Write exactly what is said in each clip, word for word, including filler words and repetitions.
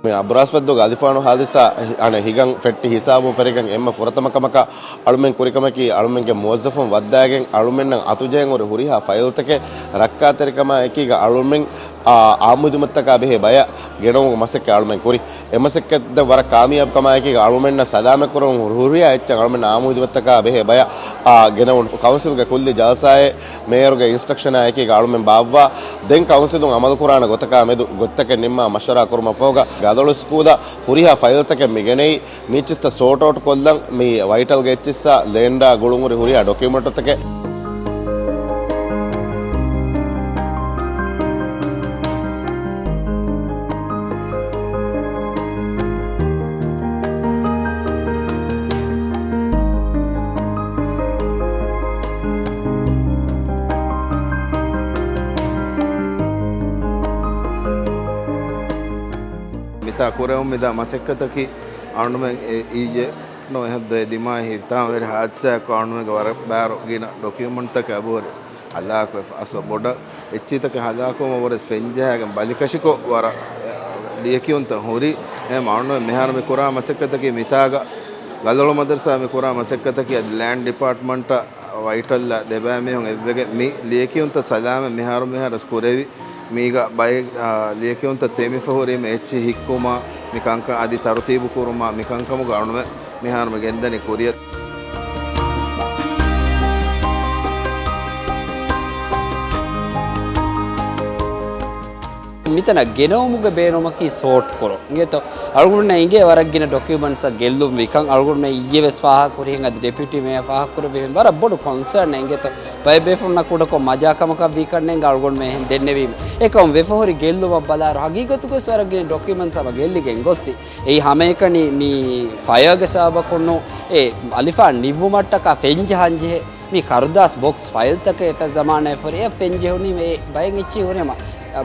މި އަބްރާސްފައްދޫގެ އަލިފާނު ހާދިސާ އަނެއް ހިގަން ފެއްޓި ހިސާބުން ފެށިގެން އެންމެ ފުރަތަމަ ކަމަކަށް އަޅުމެން ކުރި ކަމަކީ، އަޅުމެންގެ މުވައްޒަފުން ވައްދާގެން އަޅުމެންނަށް އަތުޖެހެން ހުރި ހުރިހާ ފައިލްތަކެއް ރައްކާތެރިކަމާ އެކީގަ އަޅުމެން އާ، އާއްމު ހިދުމަތްތަކާ ބެހޭ ބަޔަށް ގެނައުމުގެ މަސައްކަތް އަޅުމެން ކުރި. އެ މަސައްކަތް ދެން ވަރަށް ކާމިޔާބު ކަމާއެކީގަ އަޅުމެންނަށް ސަލާމަތް ކުރަމުން ހުރި ހުރިހާ އެއްޗެއް އަޅުމެން އާއްމު ހިދުމަތްތަކާ ބެހޭ ބަޔަށް، އާ، ގެނައުން. ކައުންސިލްގެ ކުއްލި ޖަލްސާއެއް މޭޔަރުގެ އިންސްޓްރަކްޝަނާ އެކީގަ އަޅުމެން ބާއްވާ. ދެން ކައުންސިލުން އަމަލުކުރާނެ ގޮތަކާ މެދު ގޮތްތަކެއް ނިންމާ މަޝްވަރާ ކުރުމަށް ފަހުގަ ގަދޮޅު ސްކޫލަށް ހުރިހާ ފައިލްތަކެއް މި ގެނައީ. މި އެއްޗިސްތައް ސޯޓް އައުޓް ކޮށްލަން މި ވައިޓަލްގެ އެއްޗިސްއާ ލޭންޑާ ގުޅުން ހުރި ހުރިހާ ޑޮކިއުމަންޓުތަކެއް. މިތާ ކުރެވުން މިދާ މަސައްކަތަކީ އަޅުމެން އެ އީޖެ ނޯ އެހަށް ދޮއެ ދިމާއި ހިތާމަވެރި ހާދިސާއަކު އަޅުމެންގެ ވަރަށް ބާރު ގިނަ ޑޮކިއުމަންޓްތަކެއް އަބުހުރި ހަލާކުވެފަ. އަސް ބޮޑަށް އެއްޗިތަކެއް ހަލާކުވުމަށް ވުރެސް ފެންޖަހާގެން ބަލިކަށިކޮށް ވަރަށް ލިޔެކިޔުންތައް ހުރި. އެހެން އަޅުމެން މިހާރު މި ކުރާ މަސައްކަތަކީ މިތާގަ ގަލޮޅު މަދަރުސާ މި ކުރާ މަސައްކަތަކީ އަދި ލޭންޑް ޑިޕާޓްމަންޓާ ވައިޓަލްއާ ދެބައިމީހުން އެއްވެގެން މި ލިޔެކިޔުންތައް ސަލާމަތް މިހާރު މިހާރަސް ކުރެވި. މީގަ ބައެއް، އާ، ލިޔެކިޔުންތައް ތެމިފަ ހުރީމަ އެއްޗިހި ހިއްކުމާ، މި ކަންކަން އަދި ތަރުތީބު ކުރުމާ، މި ކަންކަމުގަ އަޅުމެން މިހާރު މި ގެންދަނީ ކުރިއަށް. މިތަނަށް ގެނައުމުގެ ބޭނުމަކީ ސޯޓް ކުރުން. އިނގޭތޯ، އަޅުގަނޑުމެން އިނގޭ ވަރަށް ގިނަ ޑޮކިއުމަންޓްސް ގެއްލުން ވިކަން. އަޅުގަނޑުމެން އިއްޔެ ވެސް ފާހަގަ ކުރިހެން އަދި ޑެޕިއުޓީ މޭޔަރ ފާހަގަ ކުރެއްވިހެން ވަރަށް ބޮޑު ކޮންސާން އެނގޭތޯ. ބައެއް ބޭފުޅުންނަށް ކުޑަކޮށް މަޖާކަމަކަށް ވީކަން އެނގޭ އަޅުގަނޑުމެން އެހެން ދެންނެވީމަ. އެކަމް ވެފަ ހުރި ގެއްލުމަށް ބަލާއިރު ހަގީގަތުގަވެސް ވަރަށް ގިނަ ޑޮކިއުމަންޓްސް ހަމަ ގެއްލިގެން ގޮއްސި. އެއީ ހަމައެކަނި މި ފަޔާގެ ސަބަބަކުން ނޫން. އެ އަލިފާން ނިއްވުމަށްޓަކާ ފެން ޖަހަން ޖެހޭ މި ކަރުދާސް ބޮކްސް ފައިލްތަކެއް އެތައް ޒަމާނެއް ފުރި އެ ފެން ޖެހުނީ މި ބައެއް އެއްޗިހި ހުރީމަ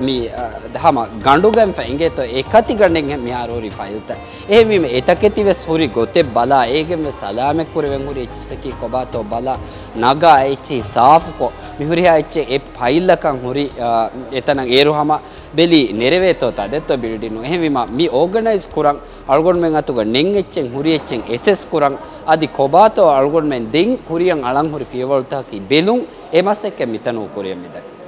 މި، އަ، ހަމަ ގަނޑުގަންފަ އިނގޭތޯ އެ ކަތިގަނޑެއްހެން މިހާރު ހުރި ފައިލްތައް. އެހެންވީމަ އެތަކެތި ވެސް ހުރި ގޮތެއް ބަލާ އޭގެން ވެސް ސަލާމަތް ކުރެވެން ހުރި އެއްޗިސްއަކީ ކޮބާތޯ ބަލާ ނަގާ އެ އެއްޗިހި ސާފުކޮށް މި ހުރިހާ އެއްޗެއް އެ ފައިލްއަކަށް ހުރި، އަ، އެތަނަށް އޭރު ހަމަ ބެލީ ނެރެވޭތޯ ތަދެއްތޯ ބިލްޑިނު. އެހެންވީމަ މި އޯގަނައިޒް ކުރަން އަޅުގަނޑުމެން އަތުގަ ނެތް އެއްޗެއް ހުރި އެއްޗެއް އެސެސް ކުރަން އަދި ކޮބާތޯ އަޅުގަނޑުމެން ދެން ކުރިއަށް އަޅަން ހުރި ފިޔަވަޅުތަކަކީ ބެލުން އެ މަސައްކަތް މިތަނު ކުރިއަށް މިދަނީ.